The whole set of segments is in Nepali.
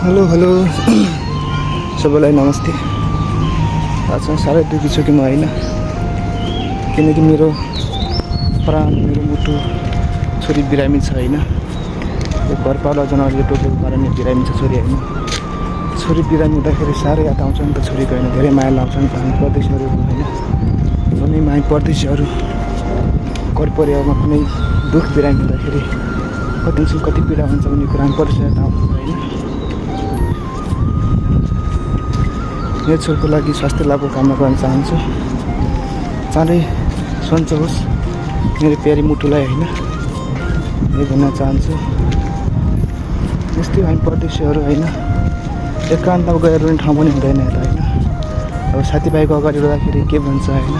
हेलो हेलो सबैलाई नमस्ते। आज साह्रै दुःखी छु कि म होइन, किनकि मेरो प्राण मेरो मुटु छोरी बिरामी छ होइन। यो घरपालुवा जनावरले टोकेको कारणले बिरामी छ छोरी होइन। छोरी बिरामी हुँदाखेरि साह्रै याद आउँछ नि त छोरीको होइन, धेरै माया लाउँछ नि त हामी परदेशीहरू होइन। कुनै हामी परदेशीहरू घर परिवारमा कुनै दुःख बिरामी हुँदाखेरि कति पीडा हुन्छ भन्ने कुरा हामी परदेशीहरू थाहा हुन्छ होइन। मेरो छोरीको लागि स्वास्थ्य लाभको कामना गर्न चाहन्छु। चाँडै सन्चो होस् मेरो प्यारी मुटुलाई होइन, यही भन्न चाहन्छु। यस्तै हामी परदेशीहरू होइन, एकान्तमा गएर रुने ठाउँ पनि हुँदैन यता होइन। अब साथीभाइको अगाडि रोँदाखेरि के भन्छ होइन,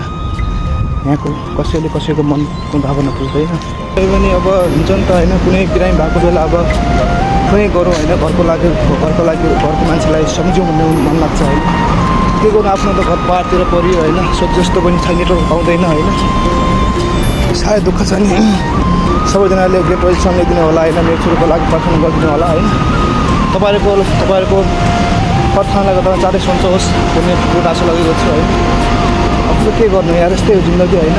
यहाँको कसैले कसैको मनको भावना बुझ्दैन। त्यही पनि अब हुन्छ नि त होइन, कुनै बिरामी भएको बेला अब कुनै गरौँ होइन, घरको लागि घरको मान्छेलाई सम्झौँ भन्ने मन लाग्छ होइन। के गर्नु, आफ्नो त घर पाहाडतिर पऱ्यो होइन, सोच जस्तो पनि छैन, नेटवर्क पाउँदैन होइन। साह्रै दुःख छ नि। सबैजनाले ग्रेट वेलकम ल्याइदिनु होला होइन, मेरो छोरीको लागि प्रार्थना गरिदिनु होला होइन। तपाईँहरूको प्रार्थनाले गर्दा चाँडै सन्चो होस् भन्ने कुरा आशा लगेको छु है। अब त के गर्नु यार, यस्तै हो जिन्दगी होइन।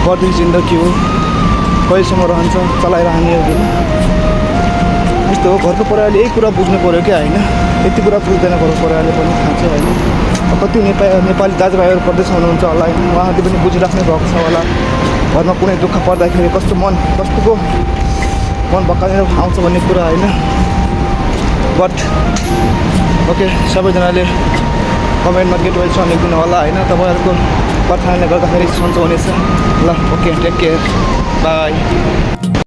परदेशी जिन्दगी हो, कहिलेसम्म रहन्छ चलाइरहने होइन। यस्तो हो, घरको परिवारले यही कुरा बुझ्नु पऱ्यो क्या होइन। यति कुरा बुझ्दैन घरको परिवारले पनि, थाहा छ होइन। कति नेपाली दाजुभाइहरू परदेशमा हुनुहुन्छ होला, उहाँहरूले पनि बुझिराख्नु भएको छ होला। घरमा कुनै दुःख पर्दाखेरि कस्तो मन भक्काएर आउँछ भन्ने कुरा होइन। बट ओके, सबैजनाले कमेन्टमा गेट वेलकम लेखिदिनु होला होइन। तपाईँहरूको प्रार्थनाले गर्दाखेरि सन्चो हुनेछ ल। Okay, take care, by.